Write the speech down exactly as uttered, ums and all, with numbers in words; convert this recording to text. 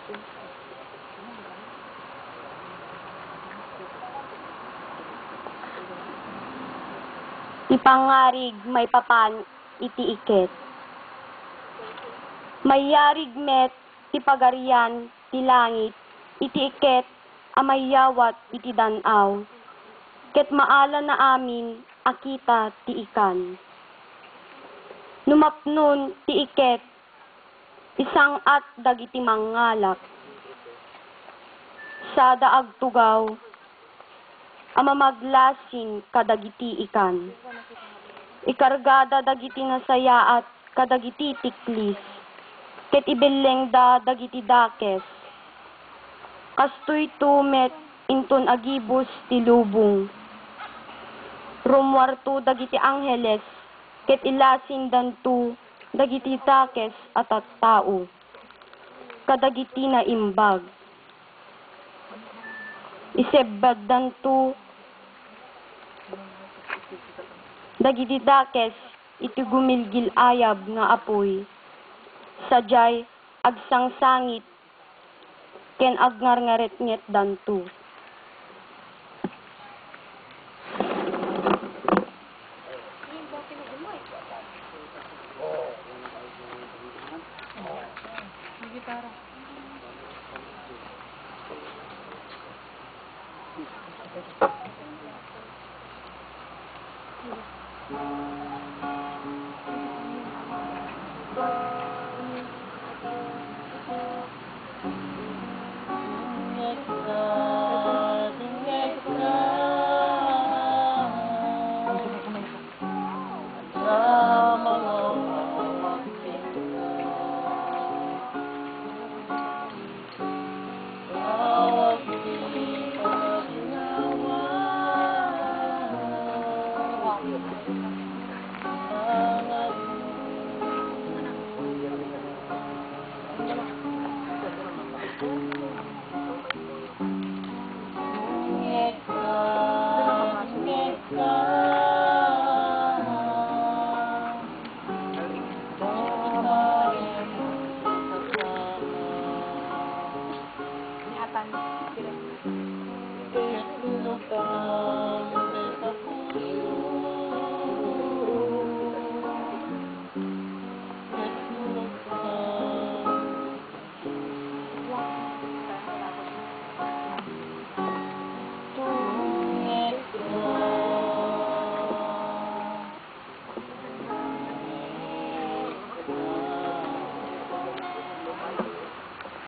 Ti pangngarig maipapan iti iket. Mayarig met ti Pagarian ti langit iti iket a mayawat iti dan-aw, ket maala na amin a kita ti ikan. No mapnon ti iket, isang-at dagiti mangngalak. Sada agtugaw a mamaglasin kadagiti ikan. Ikargada dagiti nasayaat kadagiti tiklis, ket ibellengda dagiti dakes. Kastoyto met inton agibus ti lubong. Rummuarto dagiti angheles, ket ilasindanto dagiti dakes a tattao kadagiti naimbag. Isebbaddanto dagiti dakes iti gumilgil-ayab nga apuy, sadiay agsangsangit ken agngarngaretngetdanto.